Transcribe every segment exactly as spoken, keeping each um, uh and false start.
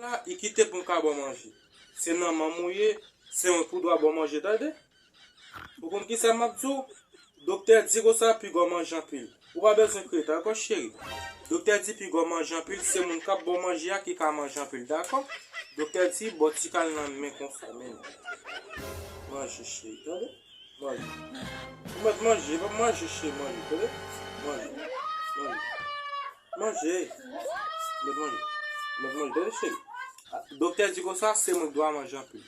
la, li kite pou m ka ba w manje. Se nan manman w ye, se mwen ki dwa ba w manje, tande? Ou konn kisa m ap di w? Doktè di konsa, piga w manje anpil. Ou pa bezwen kriye, dakò, cheri? Doktè di piga w manje anpil, se moun k ap ba w manje a ki ka manje anpil, dakò? Doktè di, ba w ti kal nan men konsa, men. Manje, cheri, tande? Manje. Ou mèt manje, pa manje, cheri, manje, tande? Manje. Manje. Manje. Ou mèt manje. Ou mèt manje, tande, cheri? Ah, doktè di konsa, se mwen ki dwa manje anpil.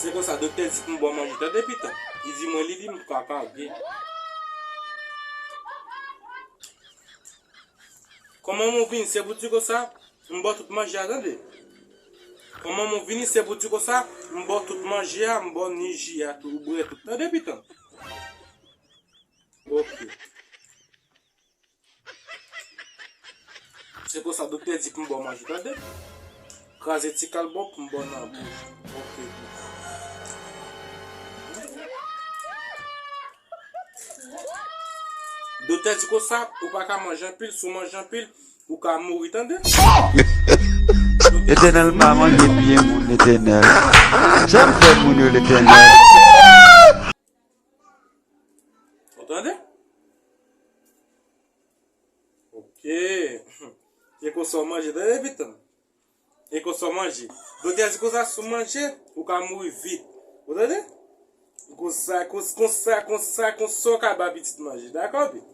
Se konsa, doktè di pou m ba w manje, tande, pitit. Li di mwen li, li m pa ka gen. Kòman mwen vini, se pou di konsa, m ba w tout manje a, tande. Kòman mwen vini, se pou di konsa, m ba w tout manje a, m ba w ni ji a tou, ou bwè tout, tande, pitit. Ok. Se konsa, doktè di pou m ba w manje, tande. Kraze ti kal ba w pou m ba w nan bouch. Ok. Doktè di konsa, ou pa ka manje anpil, si w manje anpil, ou ka mouri, tande. Letènèl pa manje pye moun, Letènèl. Sa m fè moun yo, Letènèl? Ou tande? Ok. E konsa w manje, tande, pitit. E konsa w manje. Doktè di konsa, si w manje, ou ka mouri vit. Ou tande? Konsa, kons-, konsa, konsa, konsa w ka ba pitit manje. Dakò, pitit?